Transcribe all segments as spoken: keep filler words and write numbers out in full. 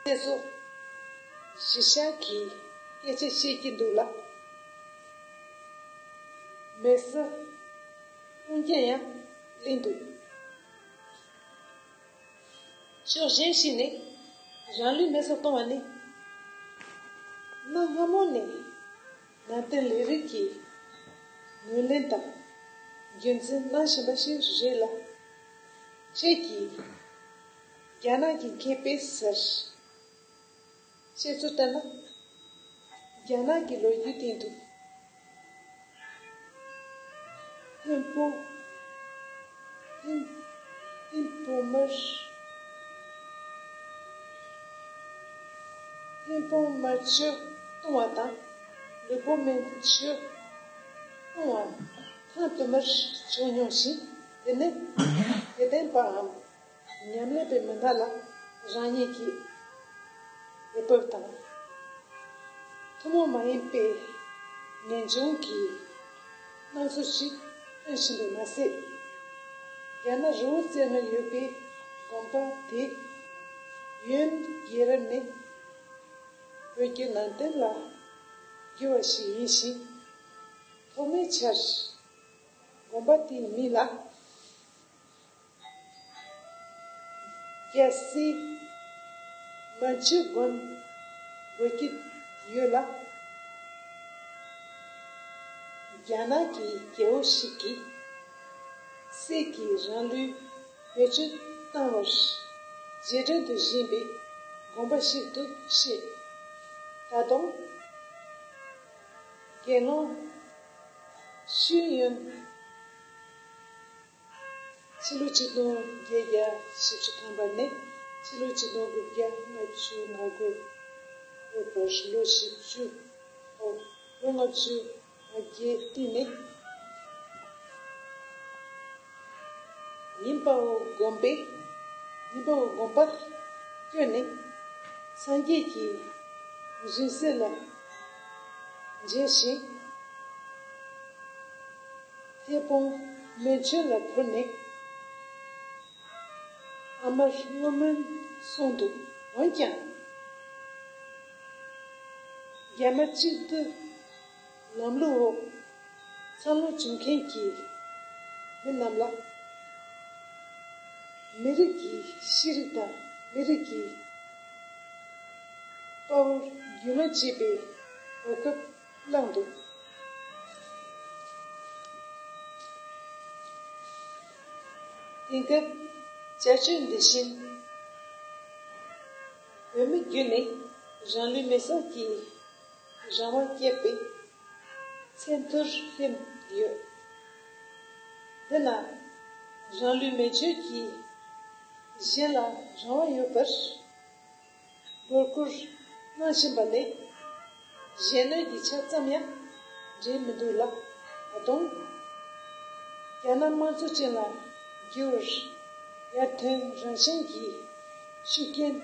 དེ་ཚོ་གཞིས་ཆགས་ཀྱི་སྐད་ཆ་བཤད་ཀྱི་འདུག་ལ། མེད་ས་སྤུན་ཀྱག་ཡང་གླེང་འདུག་ཕྱོགས་གཞན་ཞིག་ནས་རང་ལུས་མེ་སྲེག་གཏོང་བ་ནི། གནའ་སྔ་མོ་ནས་ནང་བསྟན་ལས་རིགས་ཀྱི་ངོས་ལེན་དང་རྒྱུན་འཛིན་གནང་བཞིན་པ་ཞིག་རེད་ལ། ཁྱེད་ཀྱིས་རྒྱ་ནག་གི་མཁས་པའི་སར་བཤད་ཚུལ་ལྟར་ན། རྒྱ་ནག་གི་ལོ་རྒྱུས་སྟེང་དུ། ཧིན་པོ། ཧིན། ཧིན་པོ་མར། ཧིན་པོ་མར་ཆུ་བཏུང་བ་དང་། ལུས་པོ་མེ་ཆུ་བཏུང་བ་ཐེངས་དུ་མར་བྱུང་མྱོང་ཞིང་། དེ་ནི་དད་ལྡན་པའམ་ཉམས་ལེན་པའི་མི་སྣ་ལ་རང་ཉིད་ཀྱི་འོས་བབ་དང་ཐུན་མོང་མ་ཡིན་པའི་ངེས་འབྱུང་གི་སྣང་ཚུལ་ཞིག་སྟོན་བཞིན་པ་མ་ཟད། རྒྱ་ནག་རི་བོ་རྩེ་ལྔར་ཡོད་པའི་དགོན་པ་དེ་ཡོན་རྒྱལ་རབས་ནས་བོད་ཀྱི་ནང་བསྟན་ལ་བསྒྱུར་བ་ཞིག་ཡིན་ཞིང་། ཐོག་མའི་ཆར་དགོན་པ་དེའི་མིང་ལ་རྒྱལ་སྲས་མན་ཆུ་དགོན་འབོད་ཀྱི་ཡོད་ལ། རྒྱ་ནག་གི་རྒྱལ་པོ་ཞིག་གིས་སྲས་ཀྱིས་རང་ལུས་བེད་སྤྱོད་བཏང་བར་རྗེས་དྲན་དུ་བཞེངས་པའི་དགོན་པ་ཞིག་ཏུ་བཤད། ད་དུང་དགེ་སློང་ཤུས་ཡོན། ཕྱི་ལོ་ཆིག་སྟོང་བརྒྱད་བརྒྱ་བཞི་བཅུ་ཐམ་པ་ནས་ཕྱི་ལོ་ཆིག་སྟོང་དགུ་བརྒྱ་ལྔ་བཅུ་ང་དགུ་བར་ལོ་བཞི་བཅུ། ཨོ། ལོ་ལྔ་བཅུ་ང་བརྒྱད་སྟེང་ནས་ཉིན་པའོ་དགོན་པའི་ཉིན་པའོ་དགོན་པར་བསྐྱོད་ནས་སངས་རྒྱས་ཀྱི་རིང་བསྲེལ་ལ་མཇལ་ཞིང་། ཐལ་སྤོང་མེ་མཆོད་ལ་ཕུལ་ནས་ཨ་མར་བསྔོ་སྨོན་གསུངས་འདུག་འོན་ཀྱང་། རྒྱ་མི་གཅིག་སྡུད་ལམ་ལུགས་འོག་འཚར་ལོངས་བྱུང་མཁན་གྱི་མི་རྣམས་ལ། མི་རིགས་ཀྱི་ཤེས་རིག་དང་མི་རིགས་ཀྱི་དཔའ་བོར་རྒྱུས་ལོན་བྱེད་པའི་གོ་སྐབས་བླངས་འདུག་དེང་སྐབས་བྱ་སྤྱོད་འདི་བཞིན་བོད་མི་བརྒྱུད་ནས་རང་ལུས་མེ་སྲེག་གི་རང་དབང་བསྐྱེད་པའི་ཚད་མཐོར་སླེབས་ཡོད། འདི་ན་རང་ལུས་མེ་མཆོད་ཀྱིས་གཞན་ལ་རང་དབང་ཡོད་པར་སྒོར་སྐུར་གནང་བཞིན་པ་ལས་གཞན་གནོད་ཀྱི་ཆ་ཙམ་ཡང་འབྲེལ་མི་འདུག་ལ། ད་དུང་རྒྱ་ནག་དམངས་གཙོ་ཅན་ལ་འགྱུར་བར་ཡར་ཐོན་རང་བཞིན་གྱི་ཤུགས་རྐྱེན་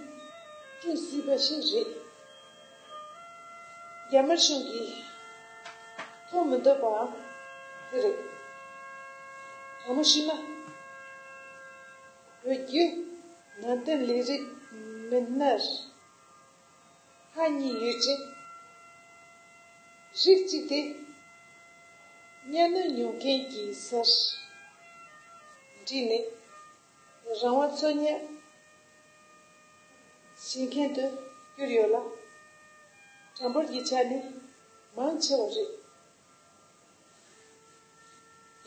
སྤྲོད་སྲིད་པ་ཞིག་རེད། རྒྱ་དམར་གཞུང་གིས་མཐོང་མི་འདོད་པའང་དེ་རེད། དྲང་མོ་བཤད་ན། བོད་བརྒྱུད་ནང་བསྟན་ལས་རིགས་མི་སྣར་ཁག་གཉིས་ཡོད་ཅིང་། རིགས་གཅིག་དེ་གཉའ་གནོན་མྱོང་མཁན་གྱི་སར་འདྲིས་ནས་རང་དབང་འཚོལ་སྙེག་བྱེད་མཁན་དུ་གྱུར་ཡོད་ལ། གྲངས་འབོར་གྱི་ཆ་ནས་མང་ཆེ་བ་རེད།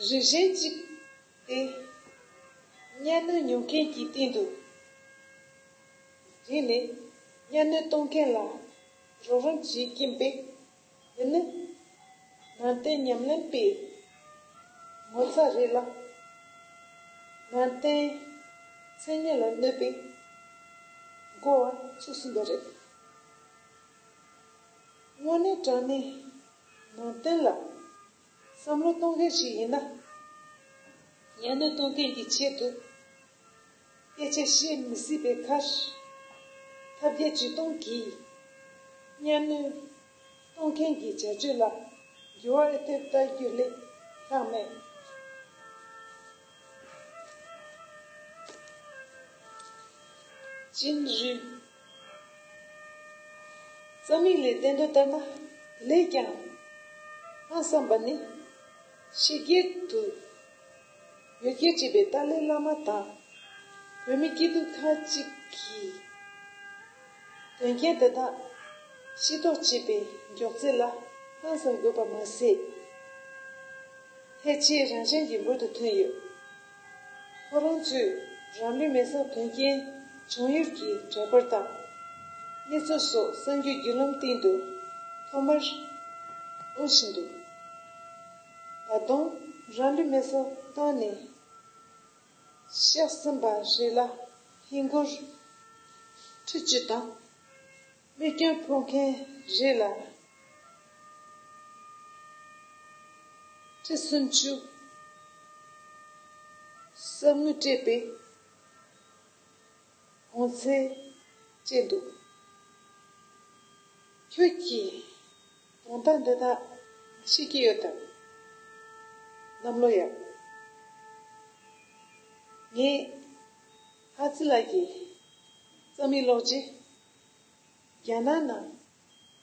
རིགས་གཞན་གཅིག་དེ་གཉའ་གནོན་མྱོང་མཁན་གྱི་སྟེང་དུ་འདྲིས་ནས་གཉའ་གནོན་གཏོང་མཁན་ལ་རོགས་རམ་བྱེད་ཀྱིན་པས། འདི་ནི་ནང་བསྟན་ཉམས་ལེན་པའི་ངོ་ཚ་རེད་ལ། ནང་བསྟན་མཚན་ཉིད་ལ་གནོད་པའི་འགོ་བ་ཚུགས་སྲིད་པ་རེད། དངོས་གནས་དྲང་གནས་ནང་བསྟན་ལ་བསམ་བློ་གཏོང་མཁན་ཞིག་ཡིན་ན། གཉའ་གནོན་གཏོང་མཁན་གྱི་ཆེད་དུ་སྐད་ཆ་བཤད་མི་སྲིད་པའི་ཁར། ཐབས་བརྒྱ་ཇུས་སྟོང་གིས་གཉའ་གནོན་གཏོང་མཁན་གྱི་བྱ་སྤྱོད་ལ་འགྱུར་བ་ཐེབས་ལྟ་རྒྱུ་ལས་ལྷག་མེད། ཅིན་རུས། རྩ་མེད་ལས་བསྟན་དོན་ལྟར་ན་ལས་ཀྱང་ལྷག་བསམ་པ་ནི། ཕྱི་རྒྱལ་དུ་ཡུལ་སྐྱེལ་བྱས་པའི་ཏཱ་ལའི་བླ་མ་དང་བོད་མི་སྐྱིད་སྡུག་ཁག་ཅིག་གི་དོན་རྐྱེན་དེ་དག་ཤེས་རྟོགས་བྱེད་པའི་མགྱོགས་ཚད་ལ་ཧང་སང་དགོས་པ་མ་ཟད། ཕལ་ཆེར་རང་གཞན་གྱི་མགོ་དང་མཐུན་ཡོད། ཁོ་རང་ཚོས་རང་ལུས་མེ་སྲེག་དོན་རྐྱེན་བྱུང་ཡུལ་གྱི་འདྲ་པར་དང་གནས་ཚུལ་སོགས་གསར་འགྱུར་བརྒྱུད་ལམ་སྟེང་དུ་ཐོག་མར་འབུལ་བཞིན་འདུག་ད་དུང་རང་ལུས་མེ་སྲེག་བཏང་ནས་གཤེགས་ཟིན་པ་རེ་ལ་ཧིན་སྒོར་ཁྲི་བཅུ་དང་། རྨས་སྐྱོན་ཕོག་མཁན་རེ་ལ་ཁྲི་སུམ་ཅུ་གསབ་དངུལ་སྤྲད་པའི་གོང་ཚད་བཅད་འདུག་ཁྱོད་ཀྱིས་དོན་དག་འདི་དག་ཤེས་ཀྱི་ཡོད་དམ། གནམ་ལོ་ཡག་ངས་ཧ་ཙི་ལགས་ཀྱི་རྩོམ་ཡིག་ཀློག་རྗེས། རྒྱ་ནག་ནང་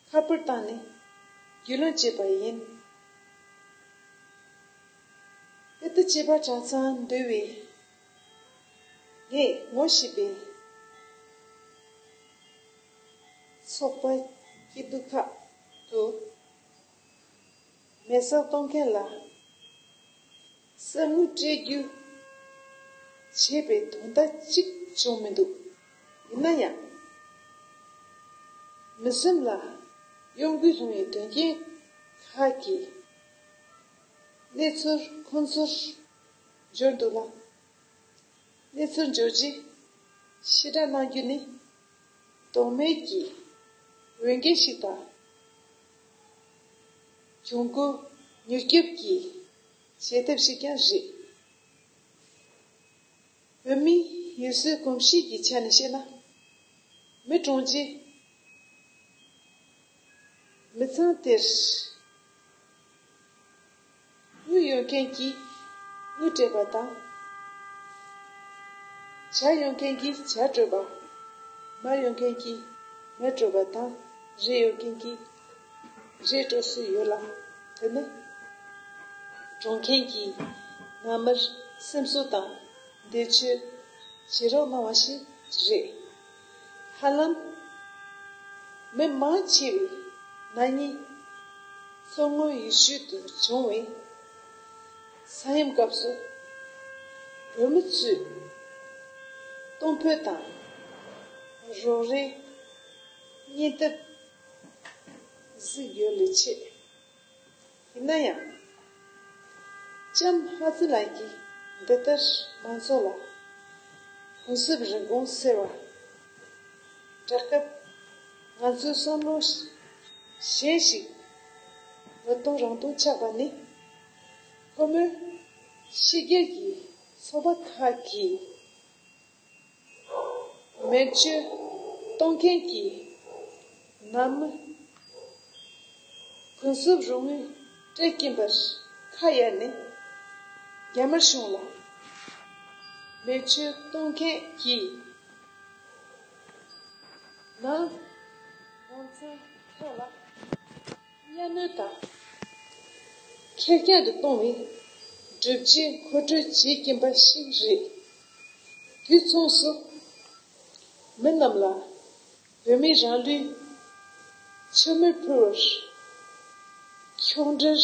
ཁ་པར་བཏང་ནས་རྒྱུས་ལོན་བྱས་པ་ཡིན། དེ་ལྟར་བྱས་པ་གྲྭ་ཚང་འདུས་པའི་ངས་ངོ་ཤེས་པའི་ཚོགས་པ་སྐྱིད་སྡུག་ཁག་ཏུ་མེ་སྲེག་གཏོང་མཁན་ལ་གསབ་དངུལ་སྤྲད་རྒྱུ་བྱས་པའི་དོན་དག་གཅིག་བྱུང་མི་འདུག་ཡིན་ན་ཡང་། མི་སེམས་ལ་གཡོ་འགུལ་སློང་བའི་དོན་རྐྱེན་ཁག་གིས་གནས་ཚུལ་ཁོ་ཚོར་འབྱོར་འདུག་ལ། གནས་ཚུལ་འབྱོར་རྗེས་ཕྱིར་བསྒྲགས་གནང་རྒྱུ་ནི། དོན་མེད་ཀྱི་འོས་འགན་ཞིག་དང་། གྱོང་གུན་མྱུར་སྐྱོབ་ཀྱི་བྱེད་ཐབས་ཤིག་ཀྱང་རེད། བོད་མིའི་ཡུལ་སྲོལ་གོམས་གཤིས་ཀྱི་ཆ་ནས་བཤད་ན། མི་གྲོངས་རྗེས་མི་ཚང་དེར་དངུལ་ཡོད་མཁན་གྱིས་དངུལ་སྤྲད་པ་དང་། ཇ་ཡོད་མཁན་གྱིས་ཇ་སྤྲོད་པ། མར་ཡོད་མཁན་གྱིས་མར་སྤྲོད་པ་དང་། རས་ཡོད་མཁན་གྱིས་རས་སྤྲོད་སྲོལ་ཡོད་ལ། དེ་ནི་གྲོངས་མཁན་གྱི་མནའ་མར་སེམས་གསོ་དང་འདས་མཆོད་བྱེད་རོགས་གནང་བ་ཞིག་རེད། ཧ་ལམ་མི་མང་ཆེ་བའི་ན་ནིང་མཚོ་སྔོན་ཡུལ་ཤུལ་དུ་བྱུང་བའི་ས་ཡོམ་སྐབས་སུ་བོད་མི་ཚོས་གཏོང་ཕོད་དང་རོགས་རེས་གཉེན་ཐབས་གཟིགས་ཡོད་ལས་ཆེ། ཡིན་ན་ཡང་། ལྕམ་ཧ་ཙི་ལགས་ཀྱིས་འདི་ལྟར་མང་ཚོགས་ལ་གུན་གསབ་རིན་གོང་ཟེར་བ་སྤྲད་སྐབས། ང་ཚོའི་བསམ་བློ་གཞན་ཞིག་ངོ་གདོང་རང་གདོང་ཆགས་པ་ནི། ཁོ་མོས་ཕྱི་རྒྱལ་གྱི་ཚོགས་པ་ཁག་གིས་མེ་མཆོད་གཏོང་མཁན་གྱི་མནའ་མར་གུན་གསབ་རོགས་དངུལ་སྤྲད་ཀྱིན་པར་ཁ་གཡར་ནས། རྒྱ་དམར་གཞུང་ལ་མེ་མཆོད་གཏོང་མཁན་གྱི་ནང་ནང་ཚན་ཁག་ལ་གཉའ་གནོན་དང་ཁེར་རྐྱང་དུ་གཏོང་བའི་སྒྲུབ་བྱེད་མཁོ་སྤྲོད་བྱེད་ཀྱིན་པ་ཞིག་རེད། དུས་མཚུངས་སུ་མི་རྣམས་ལ་བོད་མིའི་རང་ལུས་མཆོད་མེར་ཕུལ་བར་ཁྱོང་འབྲེལ་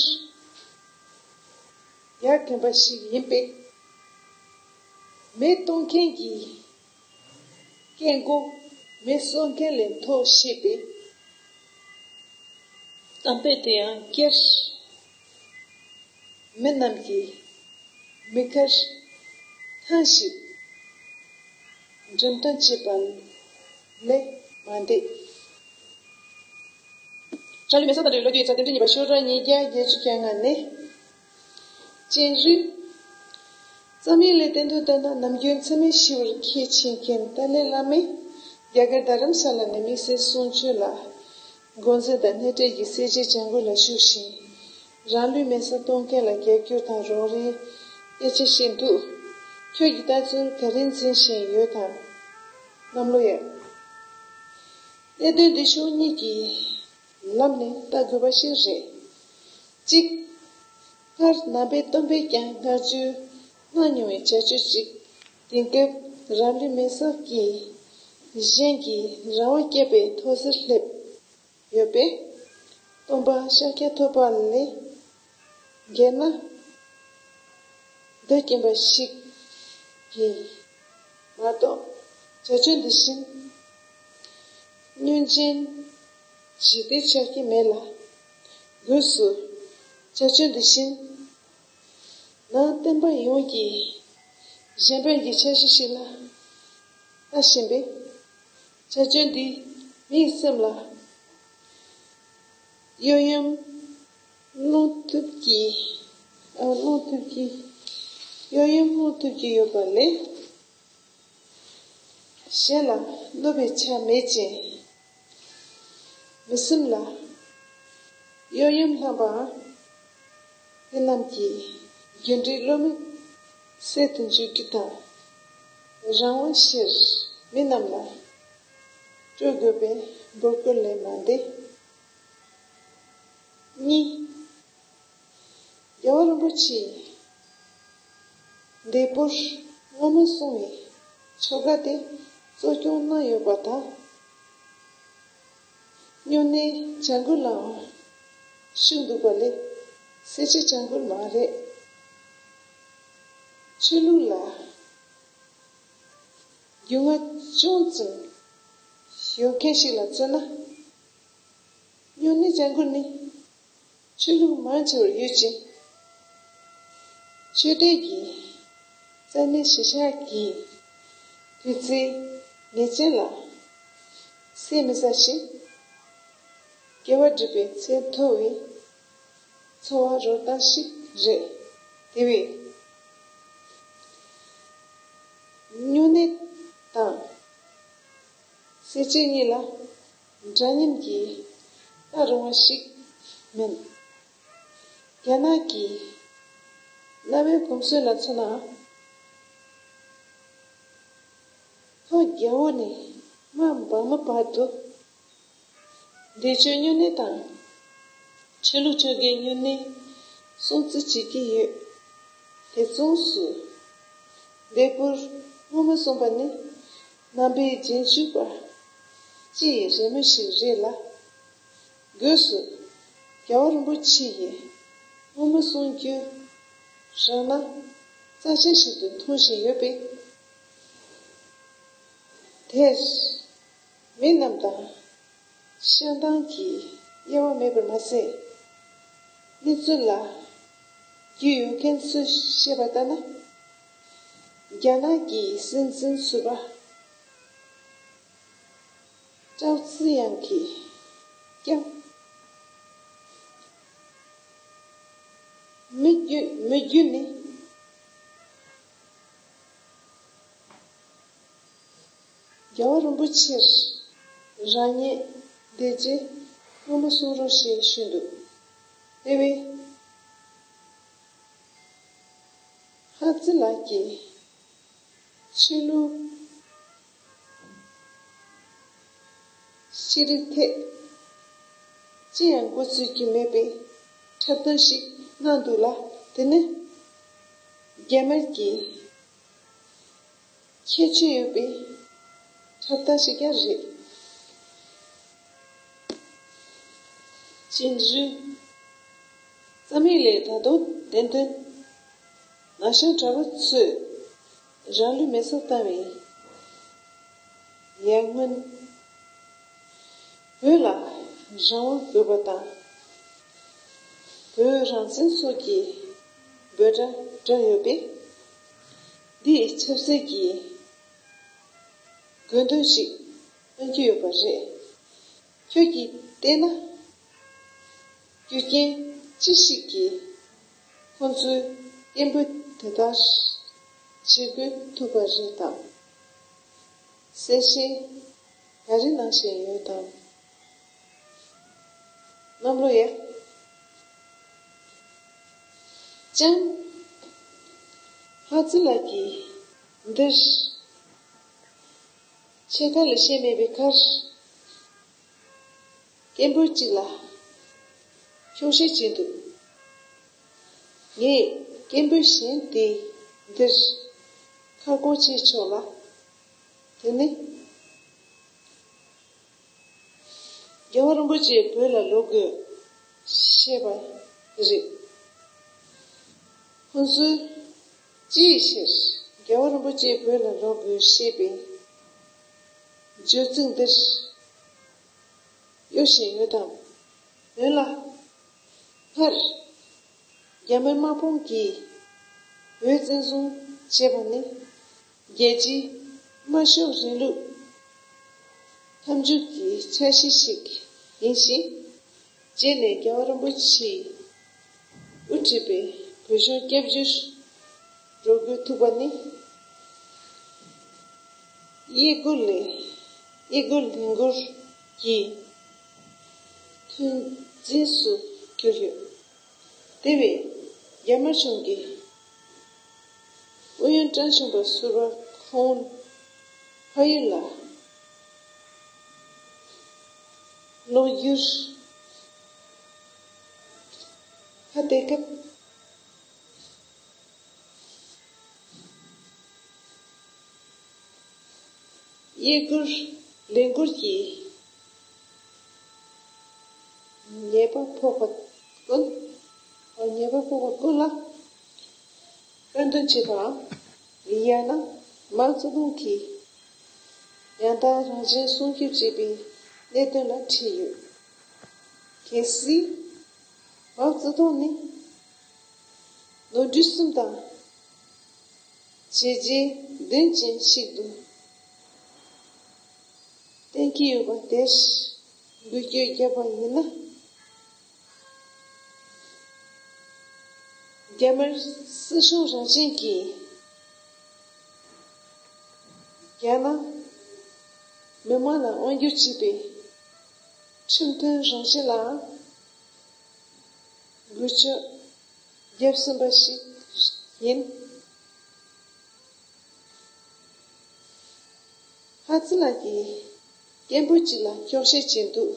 ཡག་གིན་པ་ཞིག་ཡིན་པས། མེ་གཏོང་མཁན་གྱི་སྐད་མགོ་མེ་གསོད་མཁན་ལས་མཐོ་ཞེས་པའི་གཏམ་དཔེ་དེ་ཡང་བསྐྱར་མི་རྣམས་ཀྱི་མིག་ཁར་ཐང་ཞིག་འགྲེམས་སྟོན་བྱེད་པ་ལས་མ་འདས། རང་ལུས་མེ་སྲེག་དང་འབྲེལ་བའི་ལོ་རྒྱུས་ཡིག་ཚགས་དེབ་ཕྲེང་གཉིས་པ། ཤོག་གྲངས་ཉིས་བརྒྱ་བརྒྱད་ཅུ་གྱ་ལྔ་ནས། སྤྱན་རས་གཟིགས། རྩོམ་ཡིག་ལས་བསྟན་དོན་ལྟར་ན། ནམ་རྒྱུན་མཚན་མོ་ཤི་བར་ཁས་འཆེ་མཁན་ཏཱ་ལའི་བླ་མས་རྒྱ་གར་རྡ་རམ་ས་ལ་ནས་དམིགས་བསལ་གསུང་ཆོས་ལ་འགོ་འཛིན་དང་སྣེ་ཁྲིད་ཀྱི་སེར་བྱེས་བྱ་འགུལ་ལ་ཞུགས་ཤིང་། རང་ལུས་མེ་སྲེག་གཏོང་མཁན་ལ་རྒྱབ་སྐྱོར་དང་རོགས་རེས་སྐད་ཆ་བཤད་འདུག་ཁྱོད་ཀྱིས་ལྟ་ཚུལ་ག་རེ་འཛིན་བཞིན་ཡོད་དམ། གནམ་ལོ་ཡག་གནད་དོན་འདི་ཕྱོགས་གཉིས་ཀྱིས་ ལམ་ནས་ལྟ་དགོས་པ་ཞིག་རེད། གཅིག་སྔར་ནང་པའི་སྟོན་པས་ཀྱང་བསྔགས་བརྗོད་གནང་མྱོང་བའི་བྱ་སྤྱོད་ཅིག་དེང་སྐབས་རང་ལུས་མེར་སྲེག་གིས་གཞན་གྱི་རང་དབང་བསྐྱབས་པའི་ཐོག་སར་སླེབས་ཡོད་པས། སྟོན་པ་ཤཱཀྱ་ཐུབ་པ་ལས་བརྒལ་ན་འདོད་ཀྱིན་པ་ཞིག་གིས་མ་གཏོགས། བྱ་སྤྱོད་འདི་བཞིན་སྔོན་ཆད་ཇི་སྟེ་ཆགས་ཀྱི་མེད་ལ། སྒོས་སུ་བྱ་སྤྱོད་འདི་བཞིན་ནང་བསྟན་པ་ཡོངས་ཀྱི་གཞན་ཕན་གྱི་འཆར་གཞི་ཞིག་ལ་ལྟ་བཞིན་པས། བྱ་སྤྱོད་འདིས་མིའི་སེམས་ལ་གཡོ་ཡམ་སློང་ཐུབ་ཀྱི་ཨ་སློང་ཐུབ་ཀྱི་གཡོ་ཡམ་སློང་ཐུབ་ཀྱི་ཡོད་པ་ལས། གཞན་ལ་གནོད་པའི་ཆ་མེད་ཅིང་། མི་སེམས་ལ་གཡོ་ཡམ་བསླངས་པའང་། དེ་རྣམས་ཀྱི་རྒྱུ་འབྲས་བློ་མིག་གསལ་དུ་འཇུག་རྒྱུ་དང་། རང་དབང་ཆེར་མི་རྣམས་ལ་སྤྲོད་དགོས་པའི་འབོད་སྐུལ་ལས་མ་འདས། གཉིས། རྒྱལ་བ་རིན་པོ་ཆེས་འདས་པོར་སྔོན་མ་གསུངས་པའི་ཆོ་ག་དེ་གཙོ་སྐྱོང་གནང་ཡོད་པ་དང་། སྨྱུང་གནས་བྱ་འགུལ་ལའང་ཤུགས་འདུག་པ་ལས་སེར་བྱེས་བྱ་འགུལ་མ་རེད། ཆོས་ལུགས་ལ་རྒྱུས་མངའ་ཅུང་ཙམ་ཡོད་མཁན་ཞིག་ལ་མཚོན་ན། སྨྱུང་གནས་བྱ་འགུལ་ནི་ཆོས་ལུགས་མང་ཆེ་བར་ཡོད་ཅིང་། ཆོས་དད་ཀྱི་རྩ་གནད་གཞིར་བཞག་གིས་དུས་ཚོད་ངེས་ཅན་ལ་ཟད་མི་ཟ་ཞིང་དགེ་བ་སྒྲུབ་པའི་ཚད་མཐོ་བའི་འཚོ་བ་རོལ་སྟངས་ཤིག་རེད། དེ་བས་སྨྱུང་གནས་དང་། སེར་བྱེས་གཉིས་ལ་འདྲ་མཉམ་གྱིས་ལྟ་རུང་བ་ཞིག་མིན། རྒྱ་ནག་གི་གནའ་བོའི་གོམས་སྲོལ་ལ་མཚོན་ན། ལྷོ་རྒྱ་བོད་ནས་རྨ་འབར་མ་བར་དུ་བདེ་སྤྱོད་སྨྱུང་གནས་དང་། ཆོས་ལུགས་ཆོ་གའི་སྨྱུང་གནས་སྲུང་བརྩི་བྱེད་ཀྱི་ཡོད། དེ་མཚུངས་སུ། འདས་པོར་སྔོན་མ་གསུངས་པ་ནི་ནང་པའི་རྗེས་འཇུག་པ་སྤྱི་ཡི་རེ་སྨོན་ཞིག་རེད་ལ། སྒོས་སུ་རྒྱལ་བ་རིན་པོ་ཆེ་ཡིས་སྔོན་མ་གསུངས་རྒྱུ་རང་སྣང་རྩ་ཆེན་ཞིག་ཏུ་མཐོང་བཞིན་ཡོད་པས། དེས་མི་རྣམས་དང་། བཤད་སྟངས་ཀྱི་དབྱེ་བ་མེད་པར་མ་ཟད། གནས་ཚུལ་ལ་རྒྱུས་ཡོད་མཁན་ཚོས་བཤད་པ་ལྟར་ན། རྒྱ་ནག་གི་སྲིད་འཛིན་ཟུར་པ་ཀྲའོ་ཙི་ཡང་གིས་ཀྱང་། མི་རྒྱུད་མི་རྒྱུད་ནི། རྒྱལ་བ་རིན་པོ་ཆེར་རང་ཉིད་འདས་རྗེས་སྔོན་མ་གསུང་རོགས་ཞེས་ཞུས་འདུག་དེ་བས། ཧ་ཙི་ལགས་ཀྱིས་ཆོས་ལུགས་ཤེས་རིག་ཐད་ཅི་ཡང་མགོ་ཚོད་ཀྱི་མེད་པའི་འཁྲབ་སྟོན་ཞིག་གནང་འདུག་ལ། དེ་ནི་རྒྱ་དམར་གྱི་ཁྱད་ཆོས་ཡོད་པའི་འཁྲབ་སྟངས་ཤིག་ཀྱང་རེད། བཅིངས་འགྲོལ་རྩ་མེད་ལས་ད་དུང་བདེན་དོན་ན་གཞོན་གྲྭ་པ་ཚོས་རང་ལུས་མེ་སྲེག་བཏང་བའི་ཡར་སྔོན། བོད་ལ་རང་དབང་དགོས་པ་དང་། བོད་རང་བཙན་སོགས་ཀྱི་འབོད་སྒྲ་བསྒྲགས་ཡོད་པས། འདིས་ཆབ་སྲིད་ཀྱི་དགོས་འདུན་ཞིག་སྟོན་གྱི་ཡོད་པ་རེད། ཁྱོད་ཀྱིས་བལྟས་ན། རྒྱུ་རྐྱེན་ཅི་ཞིག་གིས་ཁོང་ཚོའི་སྐད་འབོད་དེ་ལྟར་བྱེད་དགོས་ཐུག་པ་རེད་དམ། གསལ་བཤད་ག་རེ་གནང་བཞིན་ཡོད་དམ། གནམ་ལོ་ཡ། ཅང་། ཧ་ཙི་ལགས་ཀྱིས་འདིར་ཕྱེད་ཀ་ལས་བཤད་མེད་པའི་ཁར། སྐད་འབོད་གཅིག་ལ་འཁྱོག་བཤད་བྱས་འདུག་ངས་སྐད་འབོད་གཞན་དེ་འདིར་ཁ་སྐོང་བྱས་ཆོག་ལ། དེ་ནི། རྒྱལ་བ་རིན་པོ་ཆེས་བོད་ལ་ལོག་དགོས་ཞེས་པ་རེད། ཁོང་ཚོས་ཅིའི་ཕྱིར་རྒྱལ་བ་རིན་པོ་ཆེས་བོད་ལ་ལོག་དགོས་ཞེས་པའི་བརྗོད་ཚིག་འདིར་གཡོ་བཞིན་ཡོད་དམ། འོན་ལ། སྔར། རྒྱ་མི་དམག་དཔུང་གིས་བོད་བཙན་བཟུང་བྱས་པ་ནི། རྒྱལ་སྤྱིའི་དམར་ཤོག་རིང་ལུགས་མཐའ་མཇུག་གི་འཆར་གཞི་ཞིག་ཡིན་ཞིང་། རྗེས་ནས་རྒྱལ་བ་རིན་པོ་ཆེས་དབུ་ཁྲིད་པའི་བོད་གཞུང་སྐྱབས་བཅོལ་འགྲོ་དགོས་ཐུག་པ་ནི། གཡས་སྒོ་ལས་གཡས་སྒོ་ལས་འགུལ་གྱི་མཐུན་རྐྱེན་སུ་གྱུར་ཡོད། དེ་བས་རྒྱ་དམར་གཞུང་གིས་ཨུ་ཡོན་ཀྲང་གཞོན་པ་ཟུར་པ་ཁོང་ཕ་ཡུལ་ལ་ལོག་རྒྱུར་ཁ་གཏད་སྐབས། གཡས་སྒོར་ལས་འགུལ་གྱི་ཉེས་པ་ཕོག་པ་ཀུན། ཉེས་པ་ཕོག་པ་ཀུན་ལ་བཀའ་འདྲི་བྱེད་པའམ། ཡང་ན་མའོ་ཙེ་ཏུང་གིས་ཡང་དག་རང་བཞིན་སྲུང་སྐྱོབ་བྱེད་པའི་གནད་དོན་ལ་འཁྲིད་ཡོད། གལ་སྲིད་མའོ་ཙེ་ཏུང་ནི། ནོར་འཁྲུལ་གསུམ་དང་བྱས་རྗེས་བདུན་ཅན་ཞིག་ཏུ་གཏན་འཁེལ་ཡོད་པ་དེར་འགུལ་སྐྱོད་བརྒྱབ་པ་ཡིན་ན། རྒྱ་དམར་སྲིད་གཞུང་རང་བཞིན་གྱིས་རྒྱ་ནག་མི་དམངས་ལ་དབང་སྒྱུར་བྱེད་པའི་ཁྲིམས་མཐུན་རང་བཞིན་ལའང་འགུལ་སྐྱོད་བརྒྱབ་ཟིན་པ་ཞིག་ཡིན། ཧ་ཙི་ལགས་ཀྱིས་སྐད་འབོད་ཅིག་ལ་འཁྱོག་བཤད་བྱས་འདུག་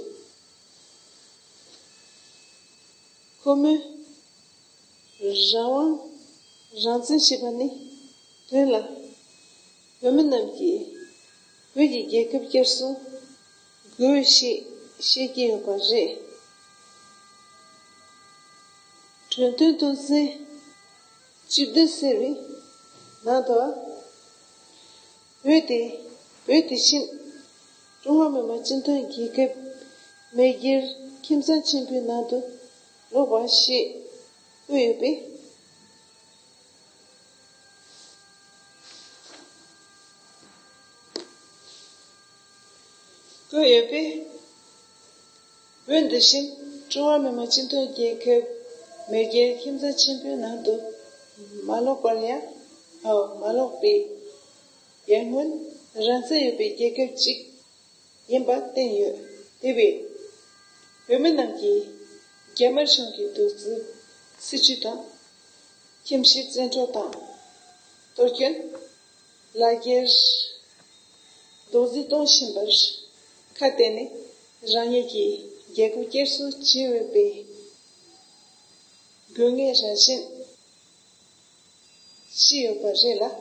ཁོ་མོས་རང་དབང་རང་བཙན་ཞེས་པ་ནི་དོན་ལ་བོད་མི་རྣམས་ཀྱིས་བོད་ཀྱི་རྒྱལ་ཁབ་བསྐྱར་གསོ་དགོས་ཞེས་བཤད་ཀྱི་ཡོད་པ་རེད། གྲོས་མཐུན་དོན་ཚན་བཅུ་བདུན་ཟེར་བའི་ནང་དུ། བོད་དེ་བོད་དེ་བཞིན་ཀྲུང་ཧྭ་མི་དམངས་སྤྱི་མཐུན་རྒྱལ་ཁབ་མེས་རྒྱལ་ཁྱིམ་ཚང་ཆེན་པོའི་ནང་དུ་ལོག་པ་ཞེས་བཀོད་ཡོད་པས། བཀོད་ཡོད་པས། བོད་འདི་བཞིན་ཀྲུང་ཧྭ་མི་དམངས་སྤྱི་མཐུན་རྒྱལ་ཁབ་མེས་རྒྱལ་ཁྱིམ་ཚང་ཆེན་པོའི་ནང་དུ་མ་ལོག་པར་ཡང་། ཨོ། མ་ལོག་པའི་ཡར་སྔོན་རང་བཙན་ཡོད་པའི་རྒྱལ་ཁབ་ཅིག་ཡིན་པ་བསྟན་ཡོད། དེ་བས་བོད་མི་རྣམས་ཀྱིས་རྒྱ་དམར་གཞུང་གི་གདུག་རྩུབ་སྲིད་བྱུས་དང་། ཁྱིམ་གཞིས་བཙན་འཕྲོག་དང་གཏོར་སྐྱོན། ལག་འཁྱེར། རྡོག་རྫིས་གཏོང་བཞིན་པར་ཁ་གཏད་ནས་རང་ཉིད་ཀྱི་རྒྱལ་ཁབ་བསྐྱར་གསོ་བྱེད་འོས་པའི་དགོས་ངེས་རང་བཞིན་ཅི་ཡོད་པ་རེད་ལ། རྒྱ་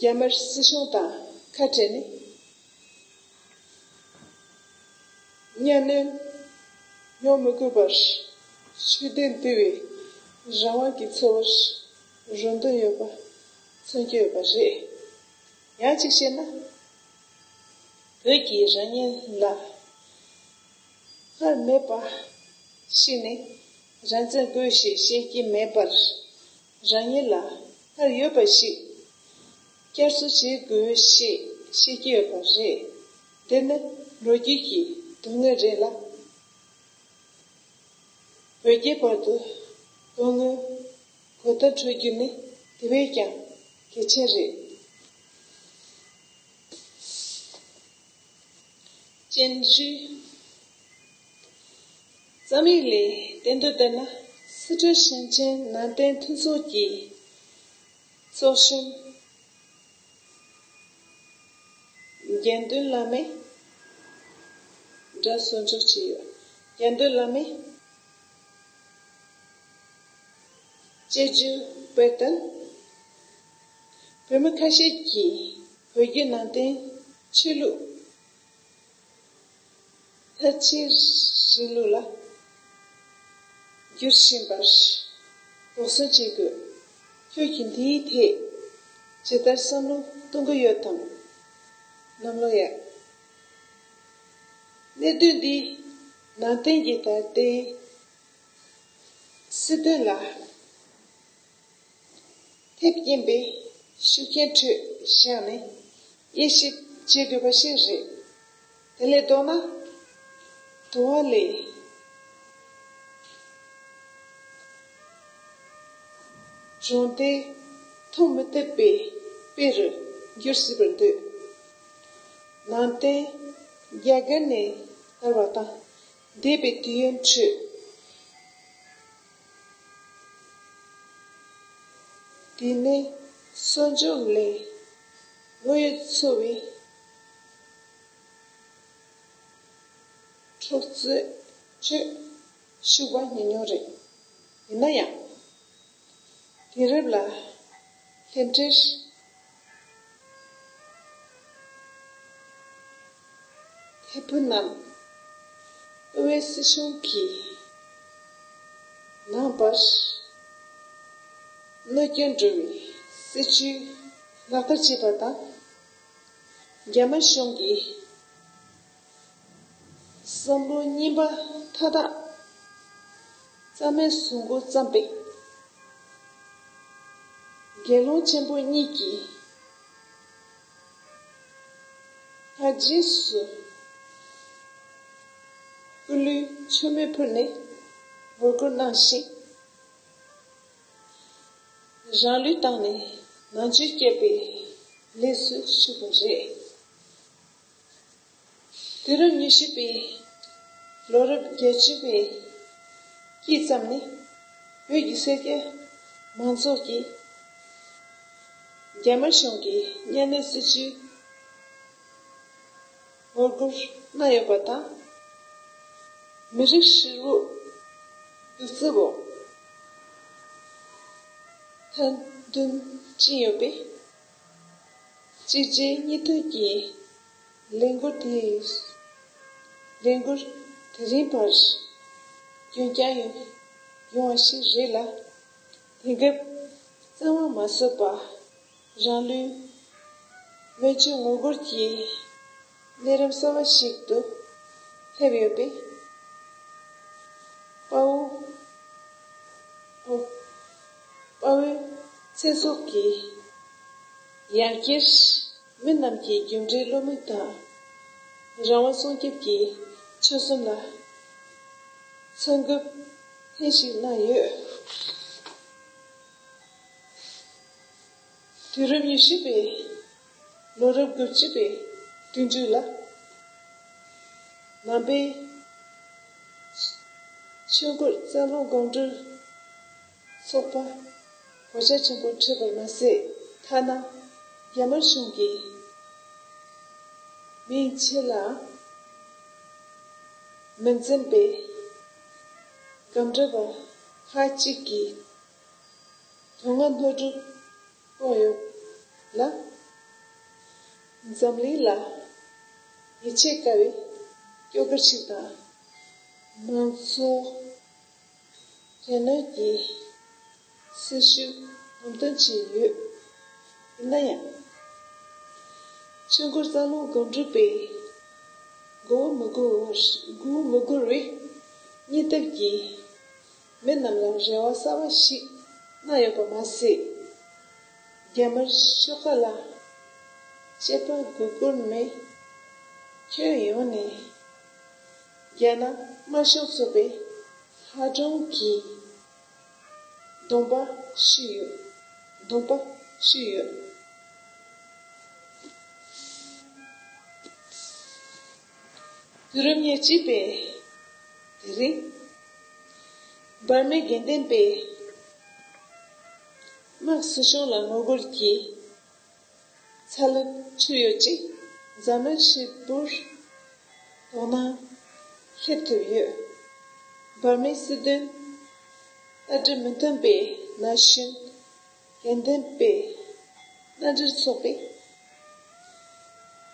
དམར་སྲིད་གཞུང་དང་ཁ་བྲལ་ནས། གཉའ་གནོན་མྱོང་མི་དགོས་པར་ཆོས་དད་འདུལ་བའི་རང་དབང་གི་འཚོ་བར་རོལ་འདོད་ཡོད་པ་མཚོན་གྱི་ཡོད་པ་རེད། ཡང་གཅིག་བཤད་ན། བོད་ཀྱིས་རང་ཉིད་ལ་སྔར་མེད་པ་ཞིག་ནས་རང་བཙན་དགོས་ཞེས་བཤད་ཀྱི་མེད་པར། རང་ཉིད་ལ་སྔར་ཡོད་པ་ཞིག་བསྐྱར་གསོ་བྱེད་དགོས་ཞེས་བཤད་ཀྱི་ཡོད་པ་རེད། འདི་ནི་ལོ་རྒྱུས་ཀྱི་དོན་དངོས་རེད་ལ། བོད་རྒྱའི་བར་དུ་དོན་དངོས་གོ་བརྡ་འཕྲོད་རྒྱུ་ནི་དེ་བས་ཀྱང་གལ་ཆེན་རེད། སྤྱན་རས་གཟིགས། རྩོམ་ཡིག་ལས་བསྟན་དོན་ལྟར་ན། སི་ཁྲོན་ཞིང་ཆེན་ནང་བསྟན་མཐུན་ཚོགས་ཀྱི་ཚོགས་གཞོན་དགེ་འདུན་བླ་མས། སྒྲ་གསོག་འཇོག་བྱས་ཡོད། རྒྱ་འདོད་བླ་མའི་དཔྱད་བརྗོད་དཔེར་ན། བོད་མི་ཁ་ཤས་ཀྱིས་བོད་བརྒྱུད་ནང་བསྟན་ཆོས་ལུགས་ལྷར་བཅས་རིང་ལུགས་ལ་བསྒྱུར་བཞིན་པར་དོགས་ཟོན་བྱེད་དགོས། ཁྱོད་ཀྱིས་འདིའི་ཐད་ཇི་ལྟར་བསམ་བློ་གཏོང་གི་ཡོད་དམ། གནམ་ལོ་ཡ། གནད་དོན་འདི་ནང་བསྟན་གྱི་ད་ལྟའི་སྲིད་དོན་ལ་ཐེབས་ཀྱིན་པའི་ཤུགས་རྐྱེན་ཁྲོད་བཞག་ནས་དབྱེ་ཞིབ་བྱེད་དགོས་པ་ཞིག་རེད། དེ་ལས་ལྡོག་ན། དུ་བ་ལས་གྲོང་སྡེ་མཐོང་མི་ཐུབ་པའི་དཔེ་རུ་འགྱུར་སྲིད་པར་འདོད། ནང་བསྟན་རྒྱ་གར་ནས་དར་བ་དང་འདས་པའི་དུས་ཡུན་ཁྲོད། དེ་ནས་གསོག་འཇོག་ལས་བློ་ཡུལ་འཚོ་བའི་འཕྲོག་རྩོད་ཁྲོད་ཤུགས་པ་ཉུང་ཉུང་རེད། ཡིན་ན་ཡང་། དུས་རབས་ལ་སླེབས་འཕྲལ། ཐེ་བུ་རྣམས་དབུས་སྲིད་གཞུང་གིས་ནང་པར་གནོད་སྐྱོན་འགྲོ་བའི་སྲིད་བྱུས་ལག་བསྟར་བྱས་པ་དང་། རྒྱ་དམར་གཞུང་གིས་བསམ་བློ་རྙིང་པ་མཐའ་དག་རྩ་མེད་བཟོ་འགོ་བརྩམས་པས། དགེ་སློང་ཆེན་པོ་གཉིས་ཀྱིས་སྔ་རྗེས་སུ་སྐུ་ལུས་མཆོད་མེ་ཕུལ་ནས་ངོ་རྒོལ་གནང་ཞིང་། རང་ལུས་བཏང་ནས་ནང་ཆོས་བསྐྱབས་པའི་ལས་སུ་ཞུགས་པ་རེད། དུས་རབས་ཉི་ཤུ་པའི་ལོ་རབས་བརྒྱད་ཅུ་པའི་དཀྱིལ་ཙམ་ནས་བོད་ཀྱི་སེར་སྐྱ་མང་ཚོགས་ཀྱིས་རྒྱ་དམར་གཞུང་གི་གཉའ་གནོན་སྲིད་བྱུས་ངོ་རྒོལ་གནང་ཡོད་པ་དང་། མི་རིགས་ཧྲིལ་བོ་གདུག་རྩུབ་འོག་ཐེར་འདོན་ཕྱིན་ཡོད་པས། གཅིག་རྗེས་གཉིས་མཐུད་ཀྱིས་ལས་འགུལ་དེ་ལས་འགུལ་དེ་རིང་བར་རྒྱུན་བསྐྱངས་ཡོང་བ་ཞིག་རེད་ལ། དེང་སྐབས་གཙང་མ་མ་བཟོད་པ་རང་ལུས་མེ་མཆོད་ངོ་རྒོལ་གྱི་གནས་རིམ་གསར་བ་ཞིག་ཏུ་སླེབས་ཡོད་པས། དཔའ་བོ། དཔའ་བོའི་ཚེ་སྲོག་གི་ཡར་རྒྱས། མི་རྣམས་ཀྱི་རྒྱུ་འབྲས་བློ་མིག་དང་། རང་དབང་སྲུང་སྐྱོབ་ཀྱི་ཆོད་སེམས་ལ་ཚང་འགུག་ཐེངས་ཤིག་གནང་ཡོད། དུས་རབས་ཉི་ཤུ་པའི་ལོ་རབས་དགུ་བཅུ་པའི་དུས་མཇུག་ལ། ནང་པའི་ཆོས་འཁོར་རྩ་རླུང་སྒོམ་སྒྲུབ་ཚོགས་པ་གོད་ཆག་ཆེན་པོ་འཕྲད་པར་མ་ཟད། ཐ་ན་རྒྱ་དམར་གཞུང་གིས་མིང་ཆེ་ལ་མི་འཛེམ་པའི་སྒམ་གྲབས་པ་ཁག་ཅིག་གིས་དོན་ལྔ་སྣོད་དྲུག་སྤོང་ཡོད་ལ། འཛམ་གླིང་ལ་ཡིད་ཆེས་དཀའ་བའི་སྐྱོ་གར་ཞིག་དང་། མང་ཚོགས་རེ་གནོད་ཀྱི་སྲིད་ཞུ་ལམ་སྟོན་བྱས་ཡོད། ཡིན་ན་ཡང་། ཆོས་འཁོར་རྩ་རླུང་སྒོམ་སྒྲུབ་པས་མགོ་བོ་མི་སྒུར་བར་མགོ་བོ་མི་སྒུར་བའི་སྙིང་སྟོབས་ཀྱིས་མི་རྣམས་ལ་རེ་བ་གསར་བ་ཞིག་གནང་ཡོད་པ་མ་ཟད། རྒྱ་དམར་ཤོག་ཁག་ལ་དཔྱད་པ་དགོས་སྐོར་མེད། ཁྱོན་ཡོངས་ནས་རྒྱ་ནག་དམར་ཤོག་ཚོགས་པའི་མཐའ་དྲུང་གི་གདོང་པ་ཞུས་ཡོད། གདོང་པ་ཞུས་ཡོད། དུས་རབས་ཉེར་གཅིག་པའི་དེ་རིང་། འབར་མའི་དགེ་ལྡན་པས་དམག་སྲིད་གཞུང་ལ་ངོ་རྒོལ་གྱིས་ཚ་ལུ་འཕྱུར་ཡོད་ཅིང་། འཛམ་གླིང་ཧྲིལ་པོར་དོ་སྣང་ འཁྱེར་ཐུབ་ཡོད། འབར་མའི་སྲིད་དོན་ལྟ་གྲུབ་མི་མཐུན་པའི་ན་གཞོན་དགེ་འདུན་པའི་མནའ་འབྲེལ་ཚོགས་པས་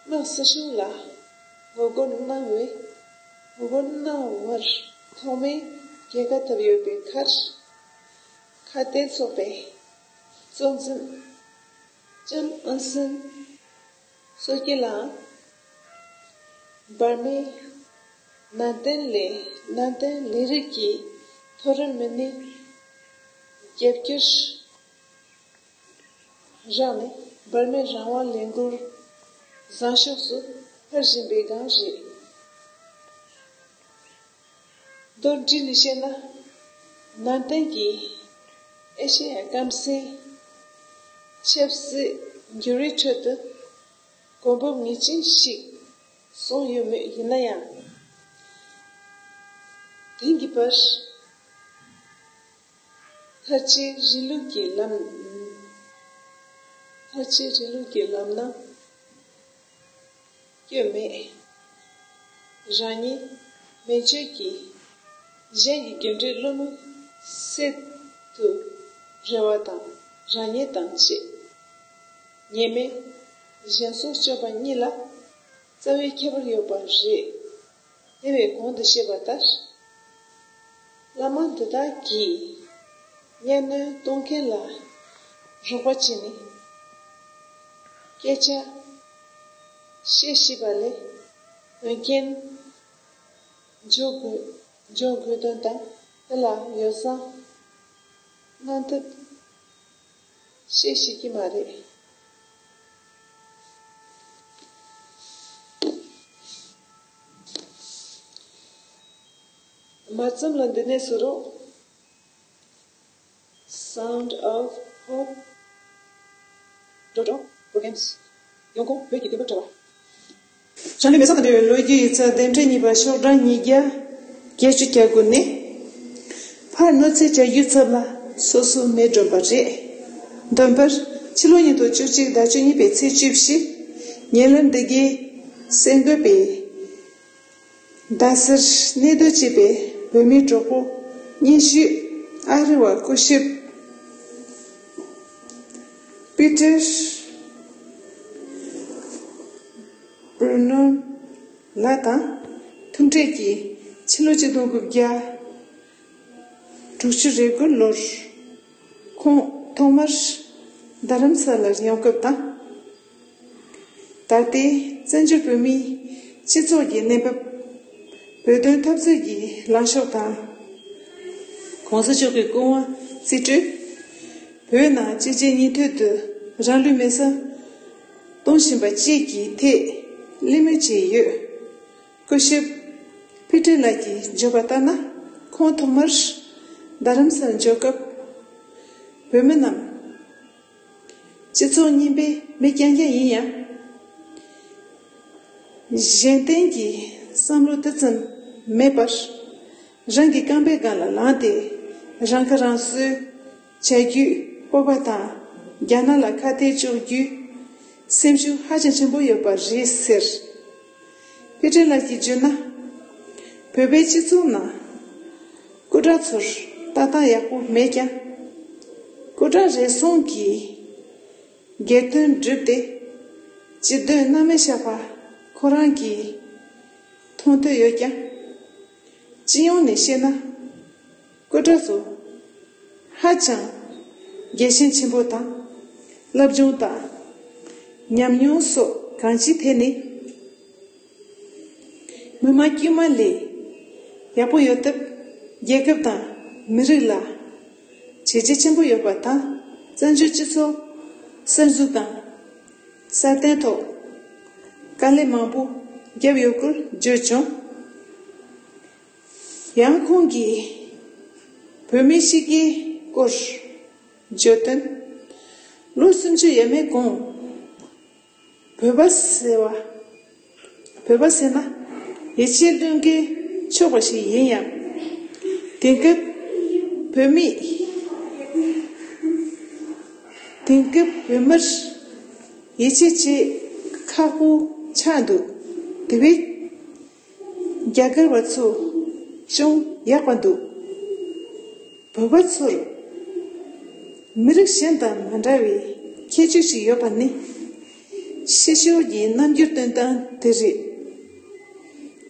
དམག་སྲིད་གཞུང་ལ་ངོ་རྒོལ་གནང་བའི་ངོ་རྒོལ་གནང་བར་ཐོག་མའི་རྒྱལ་ཁ་ཐོབ་ཡོད་པའི་ཁར། ཁ་གཏད་ཚོགས་པའི་གཙོ་འཛིན་ལྕམ་ཨུན་སན་སོ་སྐྱེ་ལའང་འབར་མའི་ནང་བསྟན་ལས་ནང་བསྟན་ལས་རིགས་ཀྱི་མཐོ་རིམ་མི་སྣའི་རྒྱབ་སྐྱོར་རག་ནས་འབར་མའི་རང་དབང་ལས་འགུལ་བཟང་ཕྱོགས་སུ་འཕེལ་བཞིན་པའི་སྒང་རེད། མདོར་བསྡུས་ནས་བཤད་ན། ནང་བསྟན་གྱི་ཨེ་ཤེ་ཡ་སྐམ་སའི་ཆབ་སྲིད་འགྱུར་བའི་ཁྲོད་དུ་གོ་འབུམ་ངེས་ཅན་ཞིག་བཟུང་ཡོད་མུས་ཡིན་ན་ཡང་། དེང་གི་བར་མཐར་ཕྱིན་རིང་ལུགས་ཀྱི་ལམ། མཐར་ཕྱིན་རིང་ལུགས་ཀྱི་ལམ་ན་སྐྱོད་མེད། རང་ཉིད་མེ་མཆོད་ཀྱིས་གཞན་གྱི་རྒྱུ་འབྲས་བསླུ་མི་སྲིད་དུ་རེ་བ་དང་རང་ཉིད་དང་བཅས། ཉེས་མེད་གཞན་སྲོག་གཅོད་པ་གཉིས་ལ་རྩ་བའི་ཁྱད་པར་ཡོད་པ་རེད། དེ་བས་གོང་དུ་བཤད་པ་ལྟར། བླ་མ་འདི་དག་གིས་གཉའ་གནོན་གཏོང་མཁན་ལ་རོགས་པ་བྱས་ནས་སྐད་ཆ་བཤད་ཤེས་པ་ལས་འོས་འགན་འཇོག་དགོས་འཇོག་དགོས་དོན་དང་དེ་ལ་ཡོ་བསྲང་གནང་ཐབས་བཤད་ཤེས་ཀྱི་མ་རེད། མ་རྩོམ་ལ་འདི་ནས་བཟོ་རོགས། Sound of Hope dot org programs ཡོང་ཁུངས། བོད་ཀྱི་དུས་བབ་དྲ་བ། ཞང་ལུས་མེ་བསང་དང་འབྲེལ་བའི་ལོ་རྒྱུས་ཡིག་ཚགས་བདུན་ཁྲི་གཉིས་པ་ཤོག་གྲངས་ཉིས་བརྒྱ་བརྒྱད་ཅུ་གྱ་དགུ་ནས། ཕར་གནོད་འཚེ་བྱ་རྒྱུའི་ཚབ་ལ་སོ་སོ་མེ་སྒྲོན་པ་རེད། འདོན་པར་ཕྱི་ལོ་ཉིས་སྟོང་བཅུ་གཅིག་ཟླ་བཅུ་གཉིས་པའི་ཚེས་བཅུ་བཞི། ཉེ་ལམ་འདི་གའི་གསར་འགོད་པས། རྡ་སར་གནས་སྡོད་བྱེད་པའི་བོད་མིའི་གྲོགས་པོ་སྙན་ཞུས་ཨ་རི་བ་སྐུ་ཞབས་པི་ཏར་བྷུར་ནོན་ལགས་དང་ཐུག་འཕྲད་ཀྱིས་ཕྱི་ལོ་ཆིག་སྟོང་དགུ་བརྒྱ་དྲུག་ཅུ་རེ་དགུ་ལོར་ཁོང་ཐོག་མར་རྡ་རམ་ས་ལར་ཡོང་སྐབས་དང་། ད་ལྟའི་བཙན་བྱོལ་བོད་མིའི་སྤྱི་ཚོགས་ཀྱི་གནས་བབ། བོད་དོན་འཐབ་རྩོད་ཀྱི་ལངས་ཕྱོགས་དང་། ༸གོང་ས་མཆོག་གི་སྐུ་དབང་རྩིས་སྤྲོད། བོད་ནང་གཅིག་རྗེས་གཉིས་མཐུད་དུ་རང་ལུས་མེ་བསང་གཏོང་བཞིན་པ་བཅས་ཀྱི་ཐད་གླེང་མོལ་བྱས་ཡོད། སྐུ་ཞབས་པི་ཏར་ལགས་ཀྱིས་བརྗོད་པ་ལྟར་ན། ཁོང་ཐོག་མར་རྡ་རམ་ས་ལར་འབྱོར་སྐབས། བོད་མི་རྣམས་སྤྱི་ཚོགས་རྙིང་པའི་མི་རྐྱང་རྐྱང་ཡིན་ཡང་། གཞན་བརྟེན་གྱི་བསམ་བློ་དེ་ཙམ་མེད་པར། རང་གི་རྐང་པའི་སྒང་ལ་ལངས་ཏེ། རང་ཁ་རང་གསོའི་བྱ་རྒྱུའི་སྤོབས་པ་དང་། རྒྱ་ནག་ལ་ཁ་གཏད་གཅོག་རྒྱུའི་སེམས་ཤུགས་ཧ་ཅང་ཆེན་པོ་ཡོད་པ་རེད་ཟེར། པི་ཏར་ལགས་ཀྱིས་བརྗོད་ན། བོད་པའི་སྤྱི་ཚོགས་ནང་སྐུ་དྲག་ཚོར་ལྟ་སྟངས་ཡག་པོ་མེད་ཀྱང་། སྐུ་དྲག་རེ་ཟུང་གིས་སྒེར་དོན་བསྒྲུབས་ཏེ་སྤྱི་དོན་སྣང་མེད་བཞག་པ་ཁོ་རང་གིས་མཐོང་ཐོས་ཡོད་ཀྱང་། སྤྱི་ཡོངས་ནས་བཤད་ན། སྐུ་དྲག་ཚོ་ཧ་ཅང་རྒྱལ་ཞེན་ཆེན་པོ་དང་། བསླབ་སྦྱོང་དང་ཉམས་མྱོང་སོགས་གང་ཅིའི་ཐད་ནས། མི་དམངས་དཀྱུས་མ་ལས་ཡག་པོ་ཡོད་སྟབས། རྒྱལ་ཁབ་དང་མི་རིགས་ལ་བྱས་རྗེས་ཆེན་པོ་ཡོད་པ་དང་། བཙན་བྱོལ་སྤྱི་ཚོགས་གསར་འཛུགས་དང་སྲ་བརྟན་ཐོག་དཀའ་ལས་མང་པོ་བརྒྱབ་ཡོད་སྐོར་བརྗོད་བྱུང་། ཡང་ཁོང་གིས་བོད་མིའི་གཤིས་ཀའི་སྐོར་བརྗོད་དོན། ལོ་སུམ་ཅུ་ཡས་མས་གོང་བོད་པ་ཟེར་བ། བོད་པ་ཟེར་ན་ཡིད་ཆེས་བློས་འགེལ་ཆོག་པ་ཞིག་ཡིན་ཡང་། དེང་སྐབས་བོད་མིས། དེང་སྐབས་བོད་མིར་ཡིད་ཆེས་བྱེད་ཁག་པོ་ཆགས་འདུག་དེ་བས། རྒྱ་གར་བ་ཚོ་ཅུང་ཡག་པ་འདུག་བོད་པ་ཚོར་མི་རིགས་གཞན་དང་མ་འདྲ་བའི་ཁྱད་ཆོས་ཤིག་ཡོད་པ་ནི་ཤི་ཤོར་གྱི་རྣམ་འགྱུར་སྟོན་སྟངས་དེ་རེད།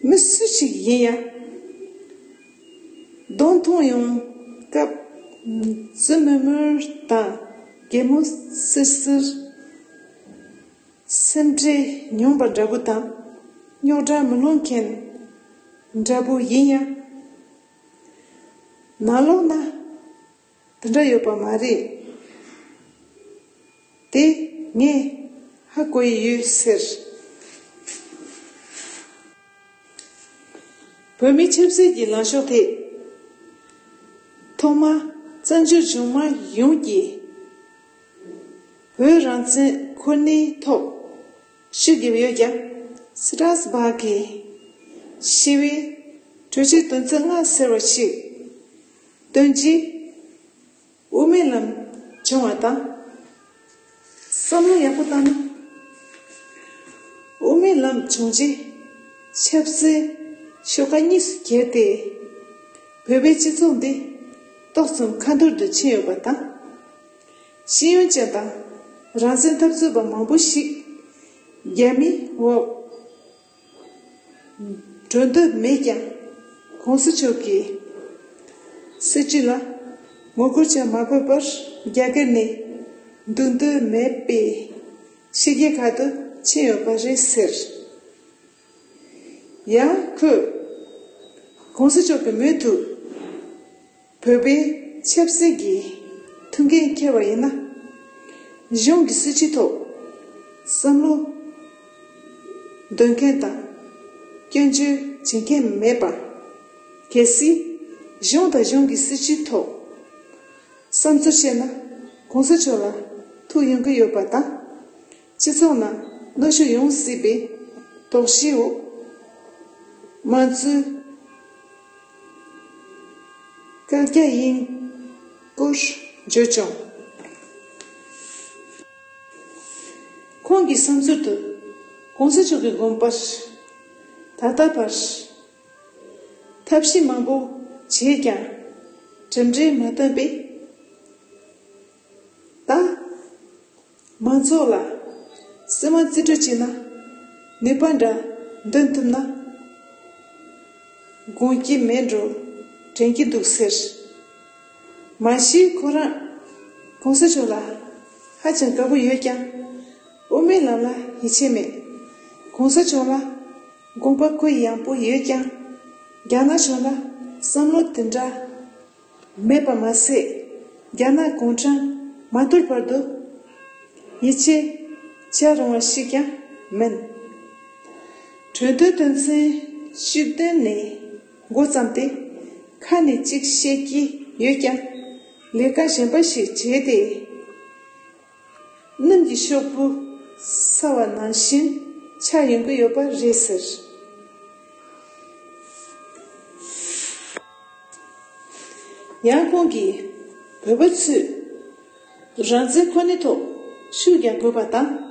མི་སུ་ཞིག་ཡིན་ཡང་གདོང་མཐོང་ཡོང་སྐབས་རྩེ་མོ་མོ་དང་གད་མོ་སིར་སིར། སེམས་ཁྲལ་ཉུང་བ་འདྲ་པོ་དང་རྙོག་དྲ་མི་སློང་མཁན་འདྲ་པོ་ཡིན་ཡང་། ནང་ལོགས་ན་དེ་འདྲ་ཡོད་པ་མ་རེད། དེ་ངས་ཧ་གོ་ཡི་ཡོད་ཟེར། བོད་མིའི་ཆབ་སྲིད་ཀྱི་ལངས་ཕྱོགས་ཐད། ཐོག་མར་བཙན་བྱོལ་བྱུང་མ་ཡོངས་ཀྱིས་བོད་རང་བཙན་ཁོ་ནའི་ཐོག་ཤུགས་བརྒྱབ་ཡོད་ཀྱང་། སི་ཏྲ་སི་བྷག་གི་ཞི་བའི་གྲོས་ཆོད་དོན་ཚན་ལྔ་ཟེར་བ་ཞིག་བཏོན་རྗེས། དབུ་མའི་ལམ་བྱུང་བ་དང་། བསམ་བློ་ཡག་པོ་བཏང་ན། དབུ་མའི་ལམ་བྱུང་རྗེས་ཆབ་སྲིད་ཤོག་ཁག་གཉིས་སུ་གྱེས་ཏེ། བོད་པའི་སྤྱི་ཚོགས་འདི་ཏོག་ཙམ་ཁ་འཐོར་དུ་ཕྱིན་ཡོད་པ་དང་། ཤེས་ཡོན་ཅན་དང་རང་བཙན་འཐབ་རྩོད་པ་མང་པོ་ཞིག་རྒྱ་མིའི་འོག་འགྲོ་འདོད་མེད་ཀྱང་། གོང་ས་མཆོག་གི་སྲིད་བྱུས་ལ་ངོ་རྒོལ་བྱ་མ་དགོས་པར་རྒྱ་གར་ནས་འདུག་འདོད་མེད་པའི་ཕྱི་རྒྱལ་ཁག་ཏུ་ཕྱིན་ཡོད་པ་རེད་ཟེར། ཡང་ཁོས་གོང་ས་མཆོག་གི་མུ་མཐུད། བོད་པའི་ཆབ་སྲིད་ཀྱི་ཐུགས་འགན་འཁྱེར་བ་ཡིན་ན། གཞུང་གི་སྲིད་བྱུས་ཐོག་བསམ་བློ་འདོན་མཁན་དང་སྐྱོན་བརྗོད་བྱེད་མཁན་མེད་པ། གལ་སྲིད་གཞུང་དང་གཞུང་གི་སྲིད་བྱུས་ཐོག་བསམ་ཚུལ་བཤད་ན། གོང་ས་མཆོག་ལ་ཐུག་ཡོང་གི་ཡོད་པ་དང་། སྤྱི་ཚོགས་ནང་གནོན་ཤུགས་ཡོང་སྲིད་པའི་དོགས་གཞིའི་འོག་དམངས་གཙོའི་བཀག་རྒྱ་ཡིན་སྐོར་བརྗོད་བྱུང་། ཁོང་གི་བསམ་ཚུལ་དུ། གོང་ས་མཆོག་གི་དགོངས་པར་ད་ལྟ་བར་ཐབས་ཤེས་མང་པོ་བྱས་ཀྱང་གྲུབ་འབྲས་མ་ཐོན་པས། ད་མང་ཚོགས་ལ་སེམས་མ་རྩིས་སྤྲོད་བྱས་ན་ནུས་པ་འདྲ་འདོན་ཐུབ་ན་དགོངས་ཀྱི་མེད་འགྲོ་དྲན་གྱི་འདུག་ཟེར། མ་གཞི་ཁོ་རང་གོང་ས་མཆོག་ལ་ཧ་ཅང་དགའ་པོ་ཡོད་ཀྱང་། དབུ་མའི་ལམ་ལ་ཡིད་ཆེས་མེད། གོང་ས་མཆོག་ལ་དགོངས་པ་ཁོ་ཡངས་པོ་ཡོད་ཀྱང་། རྒྱ་ནག་ཕྱོགས་ལ་བསམ་བློ་དེ་འདྲ་མེད་པ་མ་ཟད། རྒྱ་ནག་གུང་ཁྲན་མ་གཏོར་བར་དུ་ཡིད་ཆེས་བྱ་རུང་བ་ཞིག་ཀྱང་མིན། གྲོས་མཐུན་དོན་ཚན་བཅུ་བདུན་ནས་འགོ་བརྩམས་ཏེ། ཁ་ནས་གཅིག་བཤད་ཀྱི་ཡོད་ཀྱང་། ལས་ཀ་གཞན་པ་ཞིག་བྱས་ཏེ། སྣུམ་གྱི་ཤོག་བུ་ཟ་བ་ནང་བཞིན་ཆགས་ཡོང་གི་ཡོད་པ་རེད་ཟེར། ཡང་ཁོང་གིས་བོད་པ་ཚོས་རང་བཙན་ཁོ་ནའི་ཐོག་ཤུགས་རྒྱག་དགོས་པ་དང་།